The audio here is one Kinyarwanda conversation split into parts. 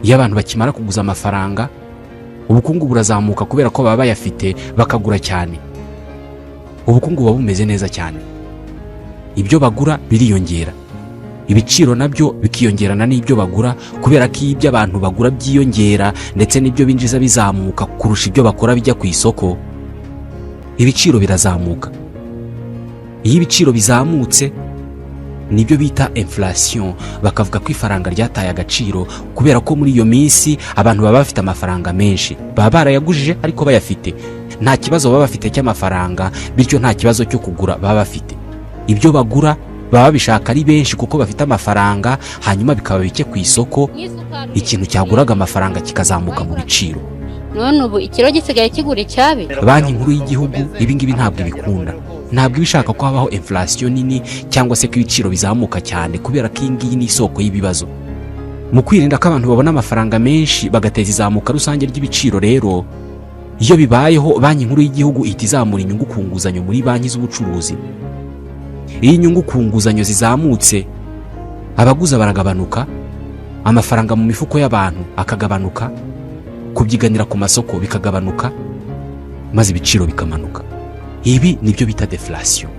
Iyo abantu bakimara kuguza amafaranga, ubukungu burazamuka kubera ko baba bayafite, bakagura cyane. Ubukungu buba bumeze neza cyane, ibyo bagura biriyongera, ibiciro nabyo bikiyongerana n'ibyo bagura, kubera ko iyo ibyo abantu bagura byiyongera ndetse n'ibyo binjiza bizamuka kurusha ibyo bakora bijya ku isoko, ibiciro birazamuka. Iyo ibiciro bizamutse nibyo bita inflation, bakavuga ko ifaranga ryataye agaciro, kubera ko muri iyo minsi abantu baba bafite amafaranga menshi, baba barayagujije ariko bayafite. Nta kibazo baba bafite cy'amafaranga, bityo nta kibazo cyo kugura baba bafite. Ibyo bagura baba babishaka ari benshi kuko bafite amafaranga, hanyuma bikaba bike ku isoko, ikintu cyaguraga amafaranga kikazamuka mu biciro. None ubu ikiro gisigaye kigura icyabiri. Banki Nkuru y'Igihugu ibi ngibi ntabwo ibikunda, ntabwo iba ishaka ko habaho inflation nini cyangwa se ko ibiciro bizamuka cyane, kubera ko iyi ngiyi ni isoko y'ibibazo. Mu kwirinda ko abantu babona amafaranga menshi bagateza izamuka rusange ry'ibiciro rero, iyo bibayeho Banki Nkuru y'Igihugu ihita izamura inyungu ku nguzanyo muri banki z'ubucuruzi. Iyo inyungu ku nguzanyo zizamutse, abaguza baragabanuka, amafaranga mu mifuko y'abantu akagabanuka, kubyiganira ku masoko bikagabanuka, maze ibiciro bikamanuka. Ibi nibyo bita deflation.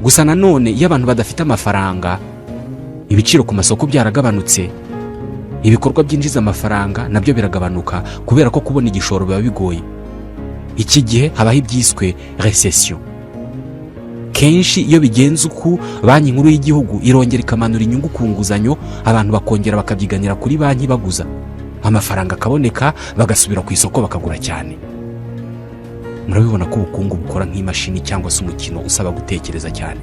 Gusa nanone iyo abantu badafite amafaranga, ibiciro ku masoko byaragabanutse, ibikorwa byinjiza amafaranga nabyo biragabanuka, kubera ko kubona igishoro biba bigoye. Iki gihe habaho ibyiswe recession. Kenshi iyo bigenze uku, Banki Nkuru y'Igihugu irongera ikamanura inyungu ku nguzanyo, abantu bakongera bakabyiganira kuri banki baguza, amafaranga akaboneka, bagasubira ku isoko bakagura cyane. Murabibona ko ubukungu bukora nk'imashini cyangwa se umukino usaba gutekereza cyane.